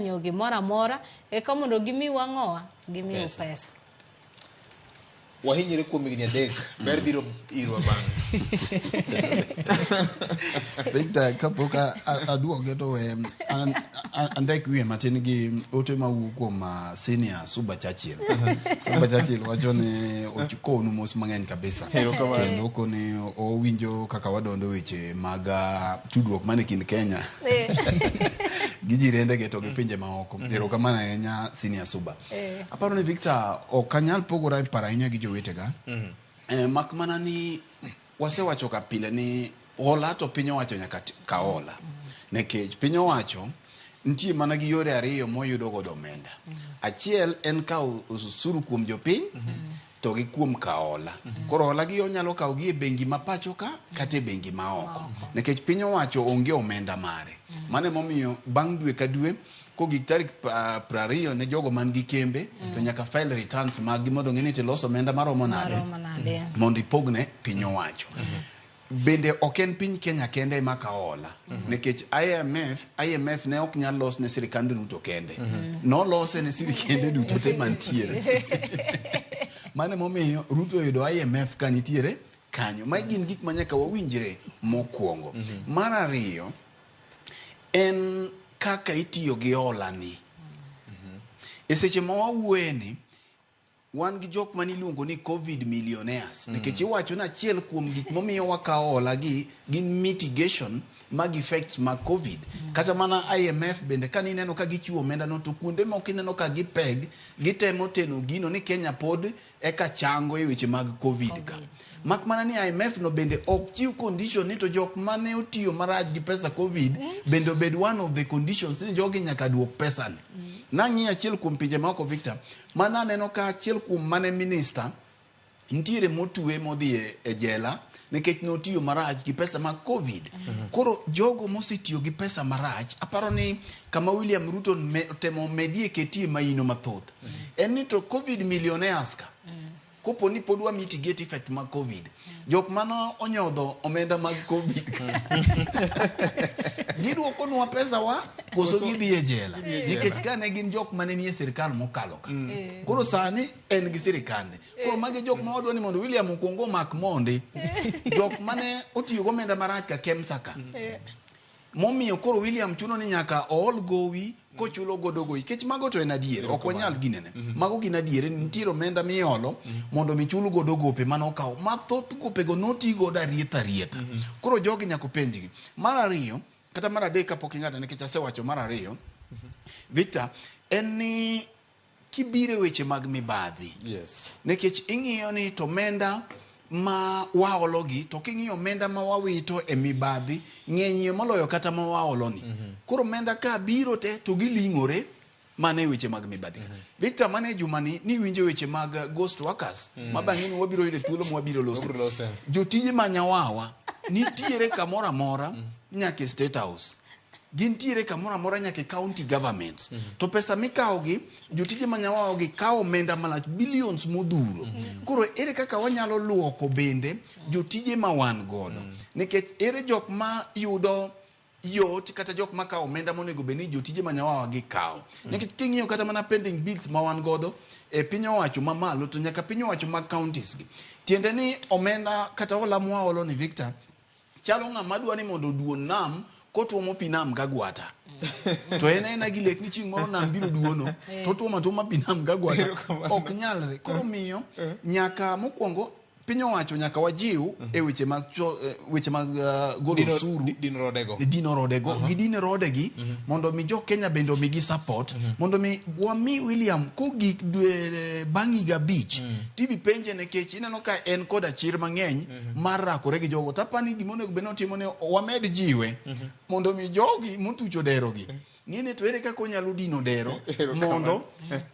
Nyiewo gimoro amora eka mondo gimiu ang'owa? Gimiu Pesa. pesa. Wahinyre kuom higni adek, ber biro irwa bang'e. Victor, kapok aduoke to we andek wiye matin gi ote mawuok kuom senior Suba Churchill. Suba Churchill wacho ni okonu mos mang'eny kabisa. Erokamano. Kendo okoni owinjo kaka wadondo weche mag tudruok man e kind Kenya gi jirendege to gi pinje maoko. Erokamano ahinya Senior Suba. Aparo ni Victor ok anyal pogora e paro ahinya gi jowetega. Mak mana ni wasewacho ka pile ni hola to piny owacho nyaka ka hola. Nikech piny owacho nitie mana gi yore ariyo moyudo godo omenda. Achiel en kawo osuru kuom jopiny to gi kuom kawo hola. Koro hola gi onyalo kawo gi e bengi ma pacho ka kata e bengi ma oko. Nikech piny owacho onge omenda mare. Mano emomiyo bang' dwe ka dwe kogik tarik 20 ne jogo man gi kembe to nyaka file returns mag gi mondo ng'e ni tiloso omenda maromo nade Maromo nade. mondo ipogne piny owacho. Bende ok en piny Kenya kende ema kawo hola. Nikech IMF ne ok nyal los ne sirikand Ruto kende. Nolose ne sirikende duto te mantiere. Mano emomiyo Ruto oyudo IMF ka nitiere kanyo. Magi gin gik ma nyaka wawinjre mokwongo. Mar ariyo, en kaka itiyo gi hola ni. E seche ma wawuoye ni, wan gi jok mane iluongo ni covid millionaires nikech iwacho ni achiel kuom gik momiyo wakawo hola gi gin mitigation mag effects mag covid kata mana IMF bende kane ineno ka gichiwo omenda no to kuonde moko ineno ka gipeg gitemo teno gino ni Kenya pod eka chango e weche mag covid ka mak mana ni IMF no bende ok chiw condition ni to jok mane otiyo marach gi pesa covid bende obed one of the conditions ni jogi nyaka duok pesa ni nang'iyo achiel kuom pinje maoko Victor mana aneno ka achiel kuom mane minister nitiere motwe modhi e jela nikech notiyo marach gi pesa mag covid. Koro jogo mosetiyo gi pesa marach, aparo ni kama William Ruto temo medie ketie maino mathoth. En ni to covid millionaires ka, kopo ni pod wa mitigate effect mag covid, jok mane onyodho omenda mag covid giduokonwa pesa wa koso gidhi e jela nikech kane gin jok mane nie sirikal mokalo ka. Koro sani en gi sirikande. Koro magi jok ma wadwa ni mondo William okwong omak mondi. Jok mane otiyo gomenda marach ka Kemsa ka. Momiyo koro William chuno ni nyaka ool gowi kochulo godo gowi. Nikech mago to en adier, ok wanyal ginene. Mago gin adier, nitiere omenda miolo mondo mi chul godo gope mane okaw. Ma thoth gopego noti godo arietha arietha. Koro jogi nyaka openjgi. Mar ariyo, kata mar adek kapok ing'ado nikech asewacho mar ariyo, Victor, en ni kibiro e weche mag mibadhi. Nikech ing'iyo ni to omenda ma waologi to king'iyo omenda ma wawito e mibadhi ng'enyie moloyo kata ma waoloni. Koro omenda ka biro te to giling'ore mana e weche mag mibadhi. Victor, mana e jumani niwinjo weche mag ghost workers ma bang'e ni wabiro yudo thuolo ma wabiro loso. Wabiro lose. Jotije ma nyawawa nitiere kamoro amora nyaka e State House. Gintiere kamoro amora nyaka e county governments. To pesa mikawo gi, jotije ma nyawawa gi kawo omenda malach, billions modhuro. Koro ere kaka wanyalo luoko bende jotije ma wan godo? Nikech ere jok ma yudo yot kata jok ma kawo omenda monego bed ni jotije ma nyawawa gi kawo. Nikech king'iyo kata mana pending bills ma wan godo e piny owacho mamalo to nyaka piny owacho mag counties gi. Tiende ni omenda kata hola mwaolo ni Victor, chalo ng'ama dwa ni mondo oduon nam kotuomo pi nam gagwata. To en aena gi lek ni chieng' moro nam biro duono, to otuomo atuoma pi nam gagwata. Ok nyalre. Koro miyo nyaka mokwongo piny owacho nyaka wajiw e weche mag weche mag golo osuru. Dino rodego. Dino rodego. Gidin rodegi mondo mi jo Kenya bende omigi support mondo mi wami William kogik dwe bang' higa 5 tibi penje nikech ineno ka en koda chir mang'eny mar rakore gi jogo. To apani gima onego bed ni otimo ni wamed jiwe mondo mi jogi motucho derogi ng'e ni to ere kaka onyalo dino dero mondo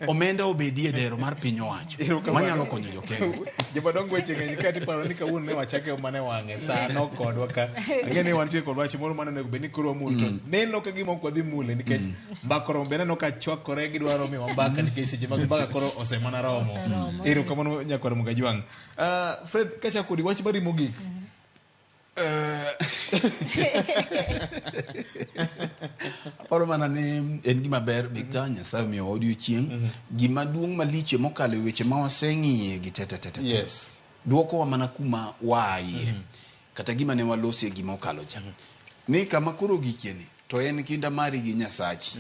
omenda obedie dero mar piny owacho manyalo konyo jo Kenya. Jomadongo weche ng'eny ka tiparo ni kawuono ne wachake mana e wang'e saa no kodwa ka. Ang'e ni wantie kod wach moro mane onego bed ni koro wamul to neno ka gima ok wadhi mule nikech mbaka oromo be aneno ka chwakore gidwaro miwa mbaka nikech seche mag mbaka koro osemana romo. Oseromo. Erokamano nyakwar Mugajwang'. Fred, kachako kodi wach mari mogik. Aparo mana ni en gima ber Victor, Nyasaye omiyowa odiochieng'. Gima duong' malich mokalo e weche ma waseng'iye gi te te te te. Yes. Duokowa mana kuma waaye. Kata gima ne walosie gima okalo cha. Ni kama koro gikie ni to en kinda mari gi Nyasachi.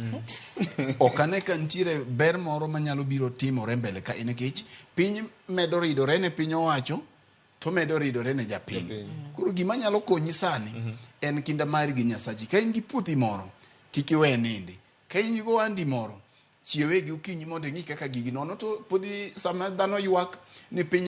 Ok ane ka nitiere ber moro manyalo biro timore mbele ka nikech piny medo ridore ne piny owacho to medo ridore ne japiny. Japiny. Koro gima nyalo konyi sani en kinda mari gi Nyasachi. Ka in gi puothi moro, kik iwe nindi. Ka in gi ohandi moro, chiewe gi okinyi mondo ing'i kaka gigi nono to podi sama dhano ywak ni piny